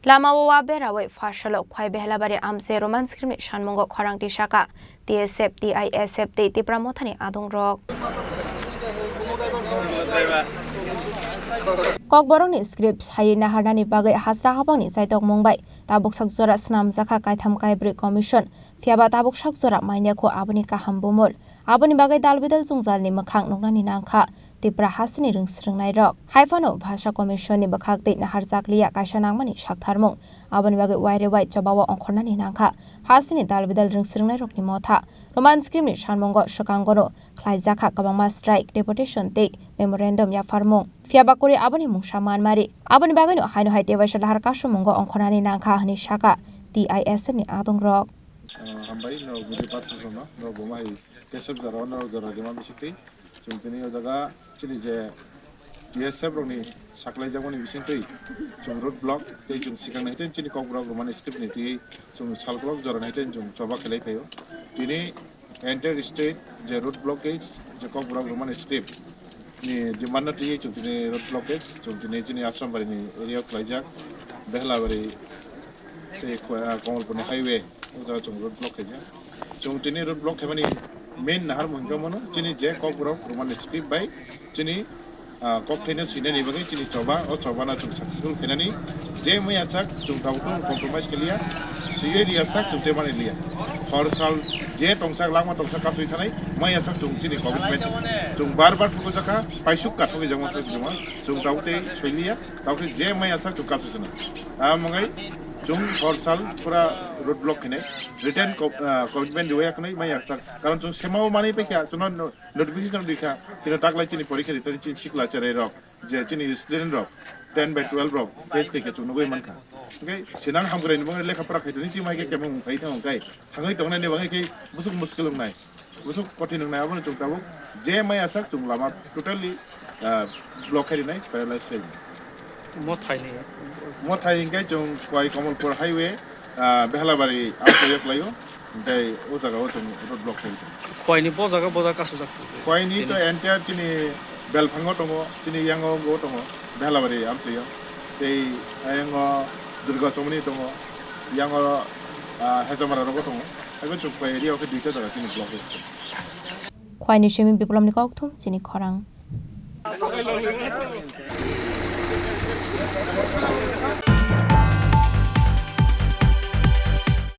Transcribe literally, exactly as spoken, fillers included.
Lama o wa berawi pharsalo Khwai Behlabari amchai Roman script ni sanmungo khorang tisaka T S F, T I S F tei Tipra Mothani adongrok. Kokborokni script saywi naharnani bagwi hasra habangni chaitokmung bai tabuksak jora snamjakha kaitham kaibrwi commission, phiyaba tabuksak jora manya kho aboni kaham bumul. Aboni bagwi dal bidal jwngjalni mwkhang nuknani nangkha Tipra hasteni rwngsrwngnairok. Haiphano Bhasha Commission ni bwkhak tei naharjakliya kaisa nangmani saktharmung. Aboni bagwi waire wai chobao ongkhornani nangkha hasteni dal bidal rwngsrwngnairokni motha. Roman script ni sanmungo swkangono khlaijakha kwbangma strike, deputation tei memorandum yapharmung. Phiyaba kwrwi aboni mungsa manmari. Aboni bagwino haino hai tebaisa lahar kasummungo ongkhornani nangkha hwnwi sakha T I S F ni adongrok. Ah, hambai, no, guri patsa sono, no, boma hai, kesep jora, no, jora, dima bisik tei. Chwng tini o jaga chini je T S F rokni saklaijakmani bisingtwi chwng road block tei chwng swkang nai tei chini Kokborok Roman script ni twi chwng salkolok jora nai tei chwng choba khlai phaio. Tini entire state je road blockage je Kokborok Roman script ni demand no twi chwng tini road blockage chwng tini chini Asrambari ni area o khlaijak Behlabari tei Ko-, ah, Komolpur ni highway. O jaga chwng road block khaijak. Chwng tini road block khaimani main naharmung hwnkhe mano chini je Kokborok Roman script bai chini, ah, kokthaino swinani bagwi chini choba, o chobano chwng successful khainani je maya sak chwng tabuk compromise khailiya, swiwi riya sak chwng tei mani liya. Hor sal je tongsak langma tongsak kasui thanai maya sak chwng chini commitment chwng bar bar thukujakha, paisuk kathokgwi jangma thokgwi jangma chwng tabuk tei soiliya, tabuk je maya sak chwng kasui thanai. Amo wngwi chwng hor sal pura road block khainai. Written co-, ah, commitment riwi yaknai mai yakchak. Karon chwng sema o manwi paikha, chwngno no-, notification rikha. Chwngno taklai chini porikha ritani chini sikla cherai rok, je chini student rok, ten by twelve rok, case khaikhe chwng nugwi mankha. Hwnkhe sinang hamkrai ni bagwi lekha pora khaitoni chini hai khe kemung khai thang khai. Thangwi tongnai ni bagwi khe busuk muskil wngnai. Busuk kothin wngnai abono chwng tabuk. Je mai asak chwng lama totally ah, block khai rinai, paralyze khai rinai. Mothai ni? Mothai hingke chwng Khwai Komolpur highway, ah, Behlabari amchai o klaio, tei o jaga o chwng road block khai rinai. Khwai ni bo jaga, bo jaga kasujak? Khwai ni to entire chini Belphango tongo, chini yango bo tongo, Behlabari amchai o, tei ayango Durga Chomoni tongo, yango, ah, Hejamara rogo tongo, abo chwng Khwai area o khe duita jaga chini block khai tongo. Khwai ni simi Biplop ni kokthum chini khorang.